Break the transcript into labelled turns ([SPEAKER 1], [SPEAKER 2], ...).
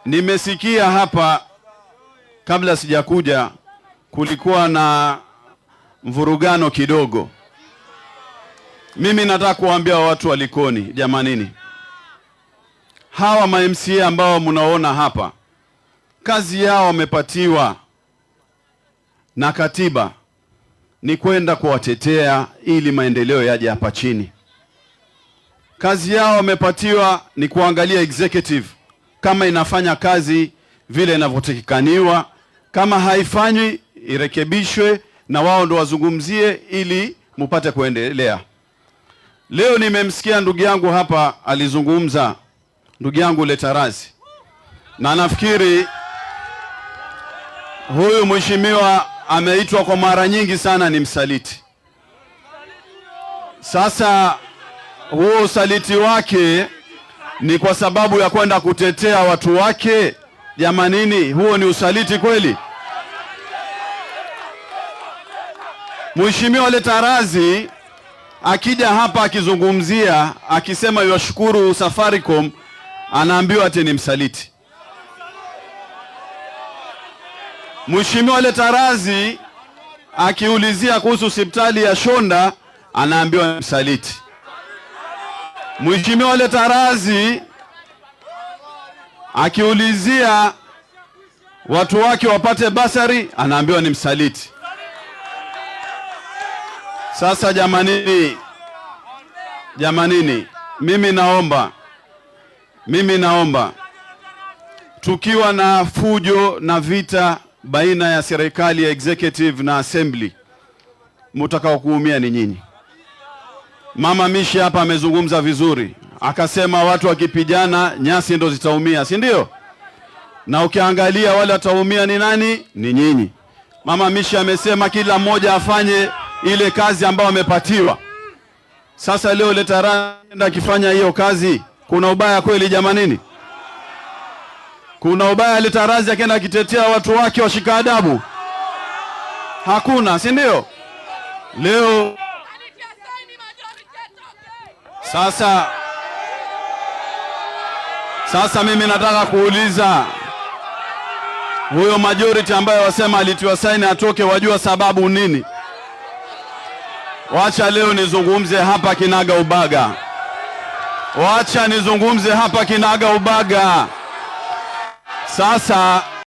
[SPEAKER 1] Nimesikia hapa kabla sijakuja kulikuwa na mvurugano kidogo. Mimi nataka kuwaambia watu wa Likoni, jamanini, hawa ma MCA ambao mnaona hapa, kazi yao wamepatiwa na katiba ni kwenda kuwatetea ili maendeleo yaje hapa chini. Kazi yao wamepatiwa ni kuangalia executive kama inafanya kazi vile inavyotakikaniwa, kama haifanywi irekebishwe, na wao ndo wazungumzie ili mupate kuendelea. Leo nimemsikia ndugu yangu hapa alizungumza, ndugu yangu Letarazi, na nafikiri huyu mheshimiwa ameitwa kwa mara nyingi sana ni msaliti. Sasa huo usaliti wake ni kwa sababu ya kwenda kutetea watu wake? Jamanini, huo ni usaliti kweli? Mheshimiwa Letarazi akija hapa akizungumzia akisema yuwashukuru Safaricom, anaambiwa ati ni msaliti. Mheshimiwa Letarazi akiulizia kuhusu hospitali ya Shonda anaambiwa msaliti. Mheshimiwa Letarazi akiulizia watu wake wapate basari anaambiwa ni msaliti. Sasa jamanini, jamanini, mimi naomba tukiwa na fujo na vita baina ya serikali ya executive na assembly, mutakao kuumia ni nyinyi. Mama Mishi hapa amezungumza vizuri, akasema watu wakipigana nyasi ndo zitaumia, si ndio? Na ukiangalia wale wataumia ni nani? Ni nyinyi. Mama Mishi amesema kila mmoja afanye ile kazi ambayo amepatiwa. Sasa leo Letarazi akifanya hiyo kazi, kuna ubaya kweli jamanini? Kuna ubaya Letarazi akienda akitetea watu wake washika adabu? Hakuna, si ndio? Leo sasa mimi nataka kuuliza huyo majority ambaye wasema alitiwa saini atoke, wajua sababu nini? Wacha leo nizungumze hapa kinaga ubaga. Wacha nizungumze hapa kinaga ubaga. Sasa